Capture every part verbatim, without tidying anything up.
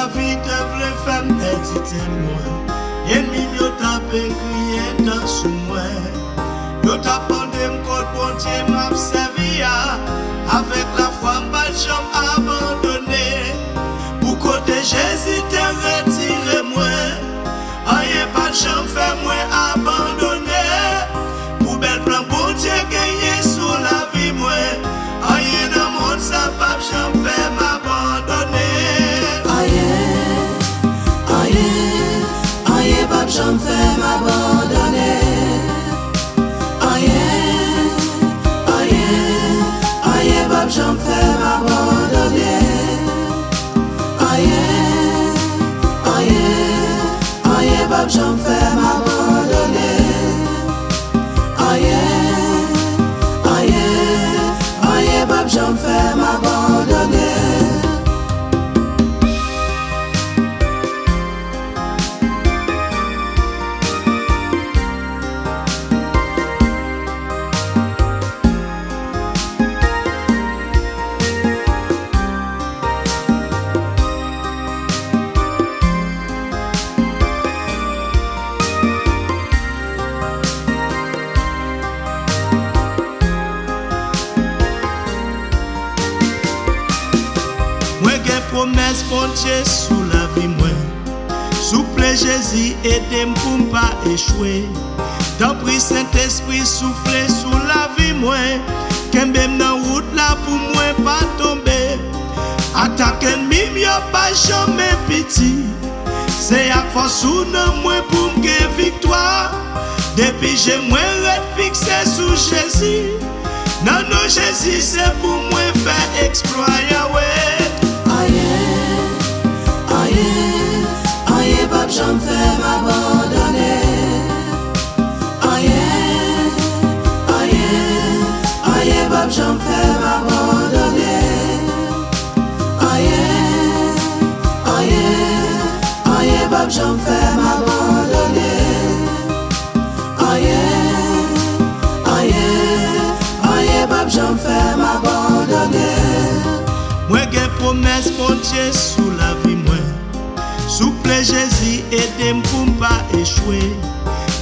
Lavi te vle fè m pèdi tèt mwen. Ènmi m yo t ap kriye dan sou mwen. Yo t ap mande m kot Bondye m ap sèvi a. Avèk lafwa m pa t janm abandone. Pou kote Jezi te retire mwen, anyen pa t janm fè mwen abandone. Pou bèl plan Bondye genyen sou lavi mwen, anyen nan mond sa p ap janm fè m abandone. Anyen, anyen, anyen p ap janm fè m abandone. Anyen, anyen, anyen p ap janm fè m abandone. Anyen, anyen, anyen p ap janm fè m abandone. Anyen, anyen, anyen p ap janm fè m abandone. Mwen gen pwomès Bondye sou lavi mwen. Souple Jezi, ede m pou m pa echwe. Tanpri, Sentespri, soufle sou lavi mwen. Kenbe m nan wout la pou mwen pa tonbe. Atak ènmi m yo pa janmen piti. Se ak fòs ou nan mwen pou m gen viktwa. Depi je mwen ret fikse sou Jezi. Nan non Jezi, se pou mwen fè eksplwa, Yawe. Anyen, anyen, anyen p ap janm fè m abandone. Anyen, anyen, anyen p ap janm fè m abandone. Anyen, anyen, anyen p ap janm fè m abandone. Anyen, anyen, anyen p ap janm fè m abandone. Mwen gen pwomès Bondye sou lavi mwen. Souple Jezi, ede m pou m pa echwe.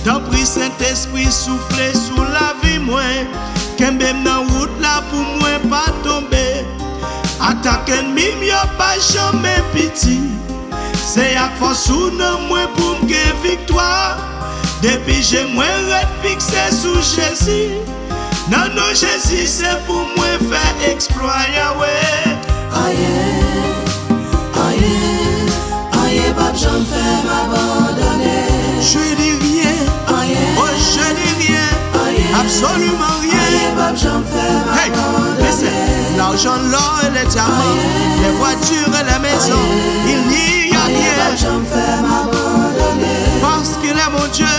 Tanpri, Sentespri, soufle sou lavi mwen. Kenbe m nan wout la pou mwen pa tonbe. Atak ènmi m yo pa janmen piti. Se ak fòs ou nan mwen pou m gen viktwa. Depi je mwen ret fikse sou Jezi. Nan non Jezi, se pou mwen fè eksplwa, Yawe. Anyen, anyen, anyen p ap janm fè m abandone. Je dis rien. Anyen, oh, je dis rien. Anyen, absolument rien. Anyen p ap janm fè m abandone. Hey, listen. L'argent, l'or et les diamants, les voitures et les maisons, il n'y a rien. Anyen p ap janm fè m abandone. Parce qu'il est mon Dieu,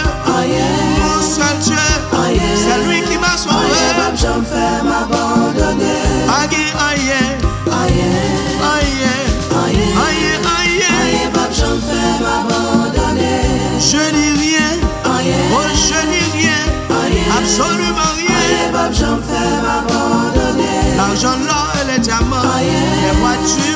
mon seul Dieu. C'est lui qui m'a sauvé. Anyen p ap janm fè m abandone. Pa gen anyen, anyen, anyen, anyen p ap janm fè m abandone. Je dis rien, oh, je dis rien, absolument rien. Anyen p ap janm fè m abandone. L'argent, l'or et les diamants, les voitures.